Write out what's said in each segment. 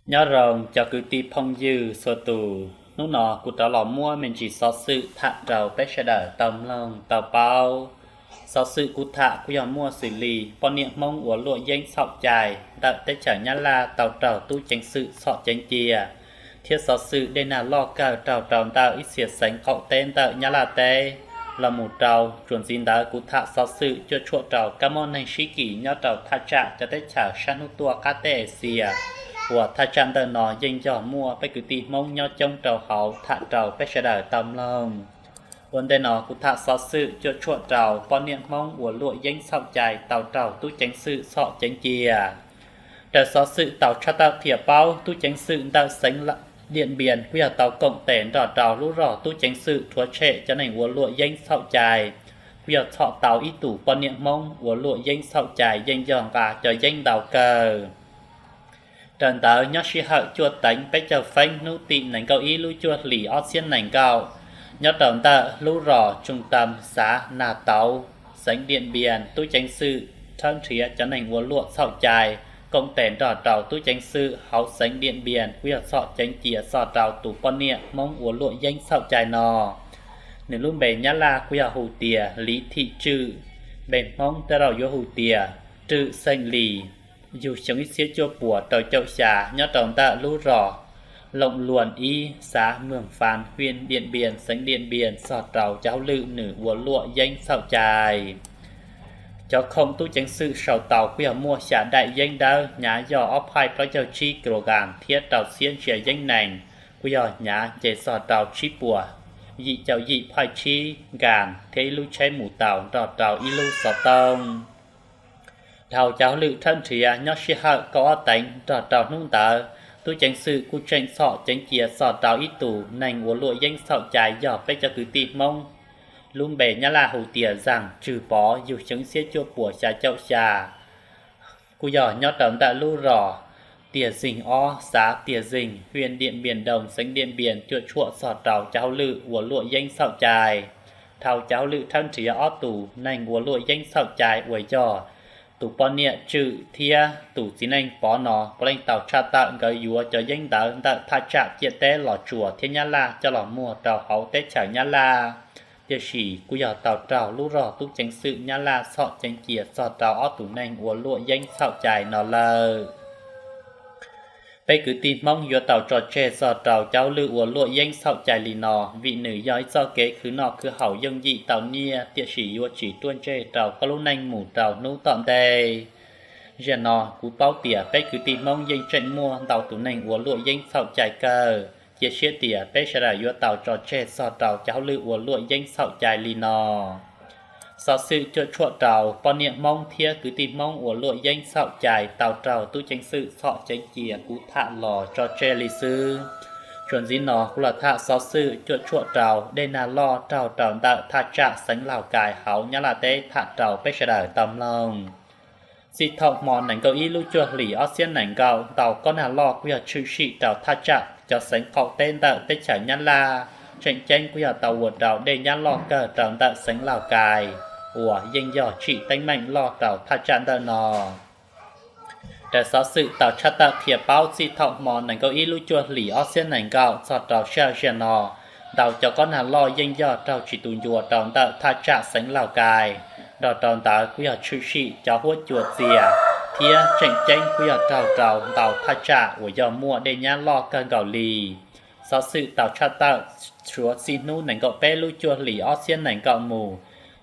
Nyob zoo cov kwv tij phooj ywg txhua tus, hnub no kuv rov los muab me ntsis xov xwm tham rau peb sawv daws tau mloog tau paub. Xov xwm kuv tham kuj yog muaj xws li poj niam Hmoob uas luam yeeb txhaum cai ntawm teb chaws Nyab Laj tau raug tub ceev xwm txhom ceev cia, thiab xov xwm dej nag loj kawg raug rau ntawm ib txhia xeev qaum teb ntawm Nyab Laj teb los mus rau. Txuas ntxiv ntawd kuv tham xov xwm cuam tshuam rau kab mob neeg sib kis nyob rau thaj tsam cov teb chaws sab hnub tuaj qab teb Axias, uas thaj tsam ntawm no yeej yog muaj peb kwv tij Hmoob nyob coob rau hauv, tham rau peb sawv daws tau mloog. Ua ntej no kuv tham xov xwm cuam tshuam rau poj niam Hmoob uas luam yeeb txhaum cai tau raug tub ceev xwm txhom ceev cia. Raws xov xwm tau tshaj tawm qhia paub, tub ceev xwm ntawm xeev Diam Npias kuj yog tau koom tes nrog rau lub zog tub ceev xwm rhuav tshem cov neeg uas luam yeeb txhaum cai, kuj yog txhom tau ib tus poj niam Hmoob uas luam yeeb txhaum cai yeej yog nqa cov yeeb ntau kawg. Raws ntawd nyob sij hawm cuaj teev peb caug feeb hnub tim nees nkaum ib lub cuaj hlis ob txhiab nees nkaum, nyob rau ntawm lub zos Tsoos Tam xav Nag Tauv xeev Diam Npias, tub ceev xwm rhawb nrhiav cov neeg uas luam txhaum cai, koom tes nrog rau tub ceev xwm hauv xeev Diam Npias kuj yog txhom ceev cia txog rau tus poj niam Hmoob uas luam yeeb txhaum cai no. Nws lub npe Nyab Laj kuj yog hu tias Liv Thim Tswm, npe Hmoob tej zaum yuav hu tias Rwm Xeem Lis, yug xyoo ib txhiab cuaj puas rau caum xya, nyob rau ntawm lub zos Loos Luas ib xav Mws Fas hwj Diam Npias xeev Diam Npias txog rau cov hauj lwm nws ua luam yeeb txhaum cai. Cov khoom tub ceev xwm sau tau kuj yog muaj xya daim yeeb dawb hnyav yog ob phaij plaub caug tsib kis lus kas thiab rau txhiab ntsia yeeb nees kuj yog hnyav nce txog rau tsib puas yim caum yim phaij tsib kas thiab ib lub tsheb mus taus nrog rau ib lub xov tooj. Dhau cov hauj lwm rhawb nrhiav nyob sij hawm kaum ob teev nrog rau hnub ntawd, tub ceev xwm kuj tseem txhom ceev cia txog rau ib tus neeg uas luam yeeb txhaum cai yog peb cov kwv tij Hmoob, lub npe Nyab Laj hu tias Zaag Tswg Pov, yug xyoo ib txhiab cuaj puas xya caum xya, kuj yog nyob rau ntawm lub zos Tiaj Zeeg ob xav Tiaj Zeeg hwj Diam Npias Doo xeev Diam Npias cuam tshuam txog rau cov hauj lwm ua luam yeeb txhaum cai. Dhau cov hauj lwm rhawb nrhiav ob tus neeg ua luam yeeb txhaum cai uas yog tus poj niam Tswm thiab tus txiv neej Pov no puav leej tau tshaj tawm nkawd yuav cov yeeb ntawd ntawm thaj tsam ciam teb Los Tsuas thiab Nyab Laj coj los muag rau hauv teb chaws Nyab Laj, tiam sis kuj yog tau raug lub zog tub ceev xwm Nyab Laj txhom ceev cia txog rau ob tus neeg ua luam yeeb txhaum cai no lawm. Peb kwv tij Hmoob yuav tau tso tseg txog rau cov hauj lwm ua luam yeeb txhaum cai li no, vim nws yog ib txoj kev khwv noj khwv haus yooj yim tau nyiaj, tiam sis yuav tsis ruaj ntseg rau koj lub neej mus rau hnub tom ntej. Zaum no kuv paub tias peb kwv tij Hmoob yeej tseem muaj ntau tus neeg ua luam yeeb txhaum cai kawg, cia siab tias peb sawv daws yuav tau tso tseg txog rau cov hauj lwm ua luam yeeb txhaum cai li no. Xov xwm cuam tshuam rau poj niam Hmoob thiab kwv tij Hmoob ua luam yeeb txhaum cai tau raug tub ceev xwm txhom ceev cia kuv tham los tso tseg li xwb. Txuas ntxiv no kuv los tham xov xwm cuam tshuam rau dej nag loj raug rau ntawm thaj tsam xeev Lauj Kais hauv Nyab Laj teb tham rau peb sawv daws tau mloog. Txij thaum hmo nees nkaum ib lub cuaj hlis ob txhiab nees nkaum ntau kob nag loj kuj yog tshwm sim rau thaj tsam cov xeev qaum teb ntawm teb chaws Nyab Laj, tseem ceeb kuj yog tau ua rau dej nyab loj kawg rau ntawm xeev Lauj Kais uas yeej yog tsim teeb meem loj rau thaj tsam ntawm no. Raws xov xwm tau tshaj tawm qhia paub, txij thaum hmo nees nkaum ib lub cuaj hlis ob txhiab nees nkaum txog rau sij hawm zaum no, ntau cov kob nag loj yeej yog raug tsis tu ncua rau ntawm thaj tsam xeev Lauj Kais, nrog rau ntawd kuj yog tshwm sim cov huab cua txias, thiab tseem ceeb kuj yog raug rau ntau thaj tsam uas yog muaj dej nyab loj kawg nkaus li. Xov xwm tau tshaj tawm, suav txij hnub nees nkaum peb lub cuaj hlis ob txhiab nees nkaum mus,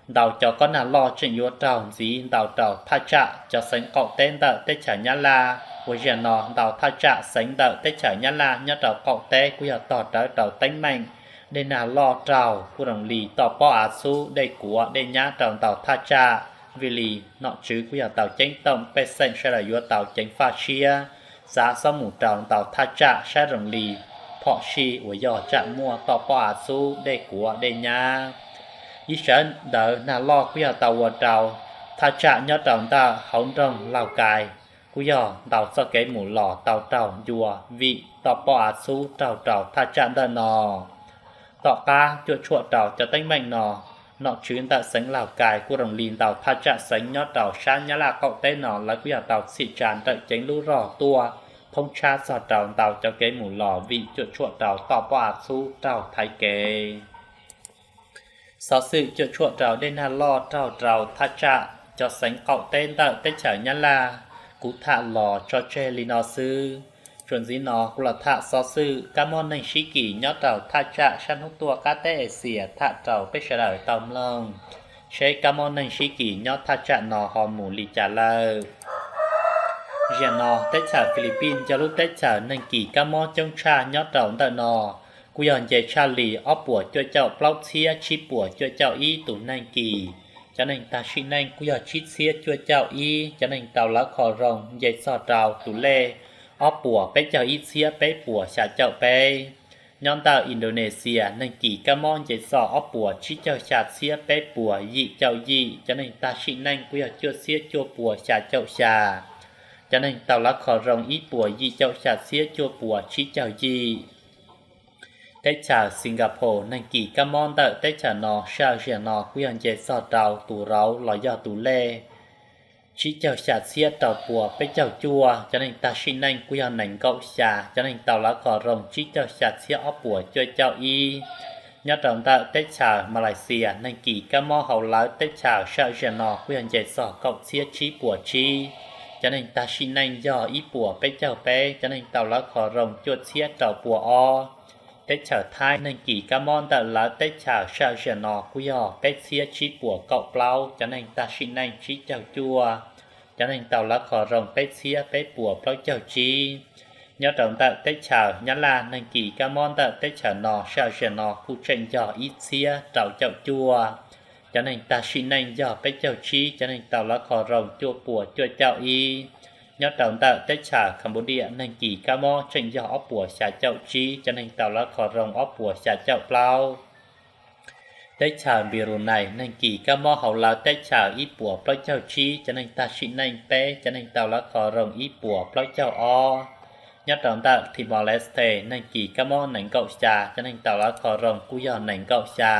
ntau cov kob nag loj tseem yuav raug ntxiv ntau rau thaj tsam cov xeev qaum teb ntawm teb chaws Nyab Laj uas zaum no ntau thaj tsam xeev ntawm teb chaws Nyab Laj nyob rau qaum teb kuj yog tog rawv rau teeb meem dej nag loj raug kuj zoo li toj pob av xub, dej kuav dej nyab rau ntau thaj tsam. Vim li nom tswv kuj yog tau ceeb toom pej xeem sawv daws yuav tau ceev faj siab, xav xob mus rau ntau thaj tsam saib zoo li phom sij uas yog tsam muaj toj pob av xub, dej kuav dej nyab. Ib sawv ntawd nag loj kuj yog tau ua rau thaj tsam nyob rau ntawm hauv nroog Lauj Kais kuj yog ntau txoj kev mus los tau raug ncua vim toj pob av xub raug rau thaj tsam ntawm no. Tom qab cuam tshuam rau cov teeb meem no, nom tswv ntawm xeev Lauj Kais kuj zoo li ntau thaj tsam xeev nyob rau sab Nyab Laj qaum teb no lawv kuj yog tau txhim tsa nrawm ceev lub zog tuaj Qoob tshab txog rau ntau cov kev mus los vim cuam tshuam rau toj pob av txhub raug thaiv kev. Xov xwm cuam tshuam rau dej nag loj raug rau thaj tsam cov xeev qaum teb ntawm teb chaws Nyab Laj. Kuv tham los tso tseg li no xwb. Txuas ntxiv no kuv los tham xov xwm kab mob neeg sib kis nyob rau thaj tsam sab hnub tuaj qab teb Axias tham rau peb sawv daws tau mloog, seb kab mob neeg sib kis nyob thaj tsam no ho mus li cas lawm. Zaum no teb chaws Philippines yog lub teb chaws neeg kis kab mob coob tshaj nyob rau ntawm no, kuj yog nce tshaj li ob puas cuaj caum plaub txhiab tsib puas cuaj caum ib tus neeg kis. Cov neeg tag sim neej kuj yog tsib txhiab cuaj caum ib, cov neeg tau lawv kho zoo nce txog rau tus lej ob puas peb caug ib txhiab peb puas xya caum peb. Nyob ntawm Indonesia neeg kis kab mob nce txog ob puas tsib caug xya txhiab peb puas yim caum yim, cov neeg tag sim neej kuj yog cuaj txhiab cuaj puas xya caum xya, cov neeg tau lawv kho zoo ib puas yim caum xya txhiab cuaj puas tsib caug yim. Teb chaws Singapore neeg kis kab mob ntawm teb chaws no sij hawm zaum no kuj yog nce txog rau tus rauv los yog tus lej tsib caug xya txhiab rau puas peb caug cuaj, cov neeg tag sim neej kuj yog nees nkaum xya, cov neeg tau lawv kho zoo tsib caug xya txhiab ob puas cuaj caum ib. Nyob rau ntawm teb chaws Malaysia neeg kis kab mob hauv lawv teb chaws sij hawm zaum no kuj yog nce txog kaum txhiab tsib puas tsib, cov neeg tag sim neej yog ib puas peb caug peb, cov neeg tau lawv kho zoo cuaj txhiab rau puas ob. Teb chaws Thaib neeg kis kab mob ntawm lawv teb chaws sij hawm zaum no kuj yog peb txhiab tsib puas kaum plaub, cov neeg tag sim neej tsib caug cuaj, cov neeg tau lawv kho zoo peb txhiab peb puas plaub caug tsib. Nyob rau ntawm teb chaws Nyab Laj neeg kis kab mob ntawm teb chaws no sij hawm zaum no kuj tseem yog ib txhiab rau caum cuaj, cov neeg tag sim neej yog peb caug tsib, cov neeg tau lawv kho zoo cuaj puas cuaj caum ib. Nyob rau ntawm teb chaws Cambodia neeg kis kab mob tseem yog ob puas xya caum tsib, cov neeg tau lawv kho zoo ob puas xya caum plaub. Teb chaws Brunei neeg kis kab mob hauv lawv teb chaws ib puas plaub caug tsib, cov neeg tag sim neej peb, cov neeg tau lawv kho zoo ib puas plaub caug ob. Nyob rau ntawm Timor-Leste neeg kis kab mob nees nkaum xya, cov neeg tau lawv kho zoo kuj yog nees nkaum xya.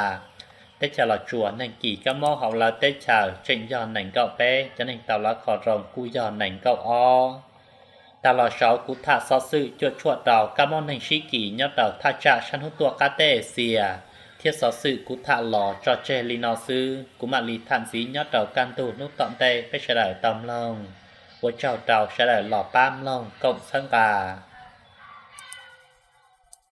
Teb chaws Los Tsuas neeg kis kab mob hauv lawv teb chaws tseem yog nees nkaum peb, cov neeg tau lawv kho zoo kuj yog nees nkaum ob. Tag los saud kuv tham xov xwm cuam tshuam rau kab mob neeg sib kis nyob rau thaj tsam sab hnub tuaj qab teb Axias, thiab xov xwm kuv tham los tso tseg li no xwb, kuv mam li tham ntxiv nyob rau kaj ntug hnub tom ntej peb sawv daws tau mloog. Ua tsaug rau sawv daws los pab mloog koom txhawb nqa.